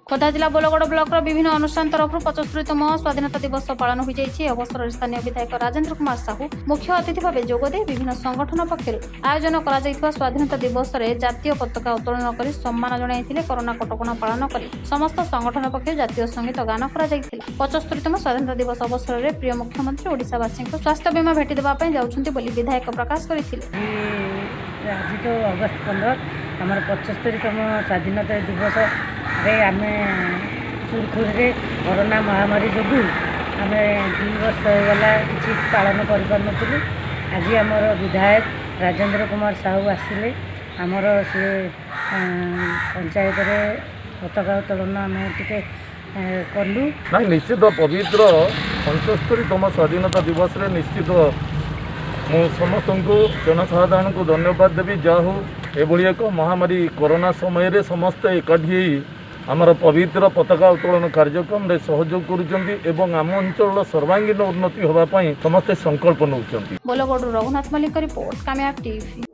ଖୋର୍ଦ୍ଧା ଜିଲ୍ଲା ବୋଲଗଡ଼ ବ୍ଲକର ବିଭିନ୍ନ ଅନୁଷ୍ଠାନ ତରଫରୁ 75ତମ ସ୍ୱାଧୀନତା ଦିବସ ପାଳନ ହୋଇଯାଇଛି। ଏହି ଅବସରରେ ସ୍ଥାନୀୟ ବିଧାୟକ ରାଜେନ୍ଦ୍ର କୁମାର ସାହୁ ମୁଖ୍ୟ ଅତିଥି ଭାବେ ଯୋଗଦେଇ ବିଭିନ୍ନ ସଂଗଠନ ପକ୍ଷରୁ ଆୟୋଜନ କରାଯାଇଥିବା ସ୍ୱାଧୀନତା ଦିବସରେ ଜାତୀୟ ପତାକା ଉତ୍ତୋଳନ କରି ସମ୍ମାନ ଜଣାଇଥିଲେ। କରୋନା କଟକଣା ପାଳନ କରି ସମସ୍ତ ସଂଗଠନ ପକ୍ଷରୁ ଜାତୀୟ ସଙ୍ଗୀତ ଗାନ କରାଯାଇଥିଲା। 75ତମ ସ୍ୱାଧୀନତା ଦିବସ ଅବସରରେ ପ୍ରିୟ ମୁଖ୍ୟମନ୍ତ୍ରୀ ଓଡ଼ିଶାବାସୀଙ୍କୁ ସ୍ୱାସ୍ଥ୍ୟ ବୀମା ଭେଟି ଦେବା ପାଇଁ ଯାଉଛନ୍ତି ବୋଲି ବିଧାୟକ ପ୍ରକାଶ କରିଥିଲେ। ଆଜି ତ ଅଗଷ୍ଟ 15, ଆମର 75ତମ ସ୍ୱାଧୀନତା ଦିବସରେ ଆମେ ସୁରୁଖୁରୁରେ, କରୋନା ମହାମାରୀ ଯୋଗୁଁ ଆମେ 2 ବର୍ଷ ହେଇଗଲା କିଛି ପାଳନ କରିପାରୁନଥିଲୁ। ଆଜି ଆମର ବିଧାୟକ ରାଜେନ୍ଦ୍ର କୁମାର ସାହୁ ଆସିଲେ। ଆମର ସେ ପଞ୍ଚାୟତରେ ପତାକା ଉତ୍ତୋଳନ ଆମେ ଟିକେ କଲୁ। ନାଇଁ, ନିଶ୍ଚିତ ପବିତ୍ର 75ତମ ସ୍ୱାଧୀନତା ଦିବସରେ ନିଶ୍ଚିତ ମୁଁ ସମସ୍ତଙ୍କୁ, ଜନସାଧାରଣଙ୍କୁ ଧନ୍ୟବାଦ ଦେବି। ଯାହା ହଉ, ଏଭଳି ଏକ ମହାମାରୀ କରୋନା ସମୟରେ ସମସ୍ତେ ଏକାଠି ହେଇ ଆମର ପବିତ୍ର ପତାକା ଉତ୍ତୋଳନ କାର୍ଯ୍ୟକ୍ରମରେ ସହଯୋଗ କରୁଛନ୍ତି ଏବଂ ଆମ ଅଞ୍ଚଳର ସର୍ବାଙ୍ଗୀନ ଉନ୍ନତି ହେବା ପାଇଁ ସମସ୍ତେ ସଂକଳ୍ପ ନେଉଛନ୍ତି। ବୋଲଗଡ଼ରୁ ରଘୁନାଥ ମଲ୍ଲିକ ରିପୋର୍ଟ, କାମୟାବ ଟିଭି।